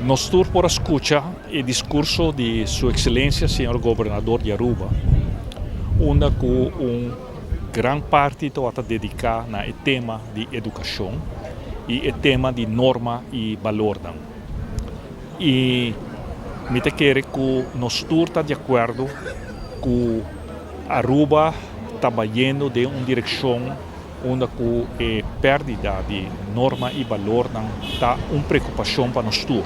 Nos tur por a scucha e discurso di Su Excelencia Señor Gobernador di Aruba, unda cu un gran parti tawata dedica na e tema di educacion y e tema di norma y balornan. Y mi ta kere cu nos tur ta di acuerdo cu Aruba ta bayendo den un direccion unda ku e pèrdida di norma i balornan ta un preokupashon pa nos tur.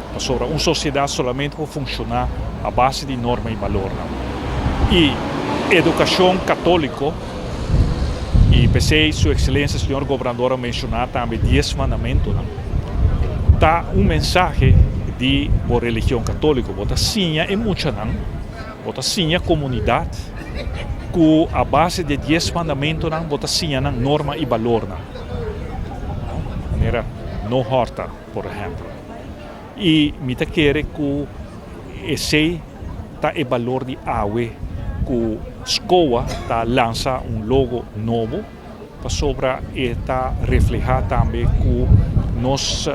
Pasobra un sosiedat solamente por funshoná a base di norma i balornan. I edukashon katóliko, i p'esei Su Ekselensia Señor Gobernador a menshoná tambe dies mandamentunan, ta un mensahe di bo religion katóliko. Bo ta siña e muchanan. Bo ta siña komunidat ku a base di e dies mandamentunan bo ta siña nan norma i balornan, manera no hòrta, por ehèmpel. I mi ta kere ku esei ta e balor di awe ku SCOA ta lansa un logo nobo pasobra e ta reflehá tambe ku nos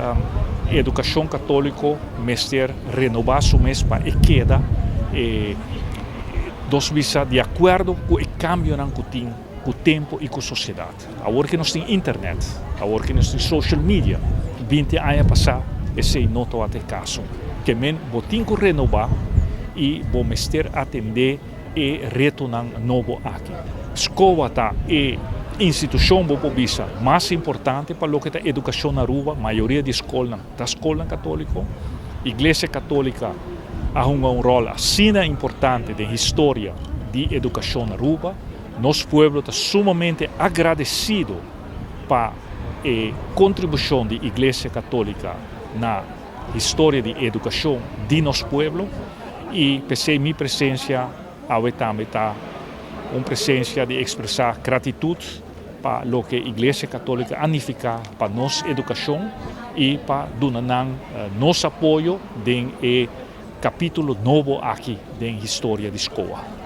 edukashon katóliko mester renobá su mes pa e keda e dos bisa di akuerdo ku e kambionan ku tin ku tempu i ku sosiedat. Awor ke nos tin internet, awor ke nos tin social media, 20 aña pasá esei no tabata e kaso. Ke men bo tin ku renobá i bo mester atendé e retonan nobo aki. Scoa ta e institucion bo por bisa mas importante pa loke ta educacion na Aruba. Mayoria di scolnan ta scolnan catolico. Iglesia Catolica a hunga un rol asina importante den historia di educacion na Aruba. Nos pueblo ta sumamente agradecido pa e contribucion di Iglesia Catolica na historia di educacion di nos pueblo y p'esey mi presencia awe tambe ta un presencia di expresa gratitud pa loke Iglesia Catolica a nifica pa nos educacion y pa duna nan nos apoyo den e capitulo nobo aki den historia di SCOA.